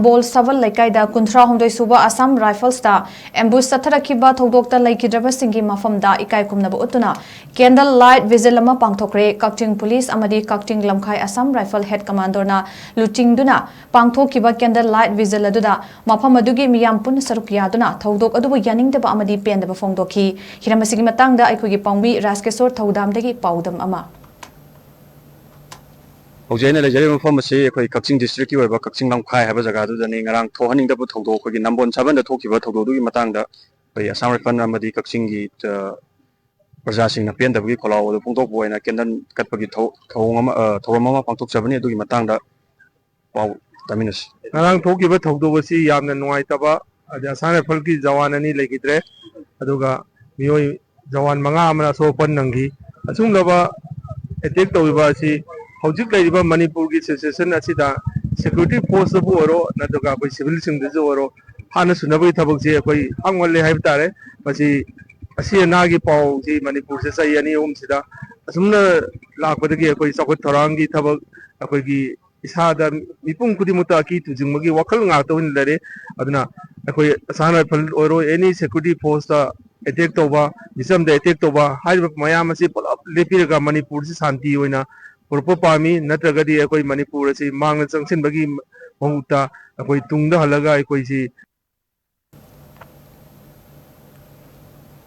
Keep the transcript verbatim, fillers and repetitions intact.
ꯕꯣꯜ ꯁꯕꯜ ꯂꯩꯀꯥꯏꯗ ꯀꯨꯟꯊ꯭ꯔꯥ ꯍꯨꯝꯗꯣꯏ ꯁꯨꯕ ꯑꯁꯥꯝ ꯔꯥꯏꯐꯜꯁꯇ ꯑꯦꯝꯕꯨꯁ ꯆꯠꯊꯔꯛꯈꯤꯕ ꯊꯧꯗꯣꯛꯇ ꯂꯩꯈꯤꯗ꯭ꯔꯕꯁꯤꯡꯒꯤ ꯃꯐꯝꯗ ꯏꯀꯥꯏ ꯈꯨꯝꯅꯕ ꯎꯠꯇꯨꯅ ꯀꯦꯟꯗꯜ ꯂꯥꯏꯠ ꯚꯤꯖꯤꯜ ꯑꯃ ꯄꯥꯡꯊꯣꯛꯈ꯭ꯔꯦ꯫ ꯀꯛꯆꯤꯡ ꯄꯨꯂꯤꯁ ꯑꯃꯗꯤ ꯀꯛꯆꯤꯡ ꯂꯝꯈꯥꯏ ꯑꯁꯥꯝ ꯔꯥꯏꯐꯜ ꯍꯦꯗ ꯀꯃꯥꯟꯗꯣꯅ ꯂꯨꯆꯤꯡꯗꯨꯅ ꯄꯥꯡꯊꯣꯛꯈꯤꯕ ꯀꯦꯟꯗꯜ ꯂꯥꯏꯠ ꯚꯤꯖꯤꯜ ꯑꯗꯨꯗ ꯃꯐꯝ ꯑꯗꯨꯒꯤ ꯃꯤꯌꯥꯝ ꯄꯨꯟꯅ ꯁꯔꯨꯛ ꯌꯥꯗꯨꯅ ꯊꯧꯗꯣꯛ ꯑꯗꯨꯕꯨ ꯌꯥꯅꯤꯡꯗꯕ ꯑꯃꯗꯤ ꯄꯦꯟꯗꯕ ꯐꯣꯡꯗꯣꯛꯈꯤ꯫ ꯍꯤꯔꯝ ꯑꯁꯤꯒꯤ ꯃꯇꯥꯡꯗ ꯑꯩꯈꯣꯏꯒꯤ ꯄꯥꯎꯃꯤ ꯔꯥꯖꯀꯤꯁꯣꯔ ꯊꯧꯗꯥꯝꯗꯒꯤ ꯄꯥꯎꯗꯝ ꯑꯃ꯫ ꯍꯧꯖꯤꯛ ꯑꯩꯅ ꯂꯩꯖꯔꯤꯕ ꯃꯐꯝ ꯑꯁꯤ ꯑꯩꯈꯣꯏ ꯀꯛꯆꯤꯡ ꯗꯤꯁꯇ꯭ꯔꯤꯛꯀꯤ ꯑꯣꯏꯕ ꯀꯛꯆꯤꯡ ꯂꯝꯈꯥꯏ ꯍꯥꯏꯕ ꯖꯒꯥꯗꯨꯗꯅꯤ꯫ ꯉꯔꯥꯡ ꯊꯣꯛꯍꯟꯅꯤꯡꯗꯕ ꯊꯧꯗꯣꯛ, ꯑꯩꯈꯣꯏꯒꯤ ꯅꯝꯕꯣꯜ ꯁꯕꯜꯗ ꯊꯣꯛꯈꯤꯕ ꯊꯧꯗꯣꯛꯇꯨꯒꯤ ꯃꯇꯥꯡꯗ ꯑꯩꯈꯣꯏ ꯑꯁꯥꯝ ꯔꯥꯏꯐꯜ ꯑꯃꯗꯤ ꯀꯛꯆꯤꯡꯒꯤ, ꯑ, ꯄ꯭ꯔꯖꯥꯁꯤꯡꯅ ꯄꯦꯟꯗꯕꯒꯤ ꯈꯣꯜꯂꯥꯎ ꯑꯗꯨ ꯐꯣꯡꯗꯣꯛꯄ ꯑꯣꯏꯅ ꯀꯦꯟꯗꯜ ꯀꯠꯄꯒꯤ ꯊꯧ-, ꯊꯧꯑꯣꯡ ꯑꯃ, ꯑ, ꯊꯧꯔꯝ ꯑꯃ ꯄꯥꯡꯊꯣꯛꯆꯕꯅꯤ꯫ ꯑꯗꯨꯒꯤ ꯃꯇꯥꯡꯗ ꯄꯥꯎ ꯇꯥꯃꯤꯟꯅꯁꯤ꯫ ꯉꯔꯥꯡ ꯊꯣꯛꯈꯤꯕ ꯊꯧꯗꯣꯛ ꯑꯁꯤ ꯌꯥꯝꯅ ꯅꯨꯡꯉꯥꯏꯇꯕ, ꯑꯗꯩ ꯑꯁꯥꯝ ꯔꯥꯏꯐꯜꯒꯤ ꯖꯋꯥꯟ ꯑꯅꯤ ꯂꯩꯈꯤꯗ꯭ꯔꯦ, ꯑꯗꯨꯒ ꯃꯤꯑꯣꯏ ꯖꯋꯥꯟ ꯃꯉꯥ ꯑꯃꯅ ꯑꯁꯣꯛ ꯑꯄꯟ ꯅꯪꯈꯤ꯫ ꯑꯁꯤꯒꯨꯝꯂꯕ ꯑꯦꯇꯦꯛ ꯇꯧꯔꯤꯕ ꯑꯁꯤ ꯍꯧꯖꯤꯛ ꯂꯩꯔꯤꯕ ꯃꯅꯤꯄꯨꯔꯒꯤ ꯁꯤꯆꯨꯋꯦꯁꯟ ꯑꯁꯤꯗ ꯁꯦꯀ꯭ꯌꯨꯔꯤꯇꯤ ꯐꯣꯔꯁꯇꯕꯨ ꯑꯣꯏꯔꯣ, ꯅꯠꯇ꯭ꯔꯒ ꯑꯩꯈꯣꯏ ꯁꯤꯚꯤꯜꯁꯤꯡꯗꯁꯨ ꯑꯣꯏꯔꯣ, ꯍꯥꯠꯅ ꯁꯨꯅꯕꯒꯤ ꯊꯕꯛꯁꯤ ꯑꯩꯈꯣꯏ ꯍꯥꯡꯃꯜꯂꯦ ꯍꯥꯏꯕ ꯇꯥꯔꯦ꯫ ꯃꯁꯤ ꯑꯁꯤ ꯑꯅꯥꯒꯤ ꯄꯥꯎꯁꯤ ꯃꯅꯤꯄꯨꯔꯁꯦ ꯆꯍꯤ ꯑꯅꯤ ꯑꯍꯨꯝꯁꯤꯗ ꯑꯁꯨꯝꯅ ꯂꯥꯛꯄꯗꯒꯤ ꯑꯩꯈꯣꯏ ꯆꯥꯎꯈꯠ ꯊꯧꯔꯥꯡꯒꯤ ꯊꯕꯛ, ꯑꯩꯈꯣꯏꯒꯤ ꯏꯁꯥꯗ ꯃꯤꯄꯨꯝ ꯈꯨꯗꯤꯡꯃꯛꯇ ꯑꯀꯤ ꯇꯨꯖꯤꯡꯕꯒꯤ ꯋꯥꯈꯜ ꯉꯥꯛꯇ ꯑꯣꯏꯅ ꯂꯩꯔꯦ꯫ ꯑꯗꯨꯅ ꯑꯩꯈꯣꯏ ꯑꯁꯥꯝ ꯔꯥꯏꯐꯜ ꯑꯣꯏꯔꯣ, ꯑꯦꯅꯤ ꯁꯦꯀ꯭ꯌꯨꯔꯤꯇꯤ ꯐꯣꯔꯁꯇ ꯑꯦꯇꯦꯛ ꯇꯧꯕ, ꯃꯤꯆꯝꯗ ꯑꯦꯇꯦꯛ ꯇꯧꯕ ꯍꯥꯏꯔꯤꯕ ꯃꯌꯥꯝ ꯑꯁꯤ ꯄꯨꯂꯞ ꯂꯦꯞꯄꯤꯔꯒ ꯃꯅꯤꯄꯨꯔꯁꯤ ꯁꯥꯟꯇꯤ ꯑꯣꯏꯅ ꯄꯨꯔꯛꯄ ꯄꯥꯝꯃꯤ꯫ ꯅꯠꯇ꯭ꯔꯒꯗꯤ ꯑꯩꯈꯣꯏ ꯃꯅꯤꯄꯨꯔ ꯑꯁꯤ ꯃꯥꯡꯗ ꯆꯪꯁꯤꯟꯕꯒꯤ ꯃꯍꯨꯠꯇ ꯑꯩꯈꯣꯏ ꯇꯨꯡꯗ ꯍꯜꯂꯒ ꯑꯩꯈꯣꯏꯁꯤ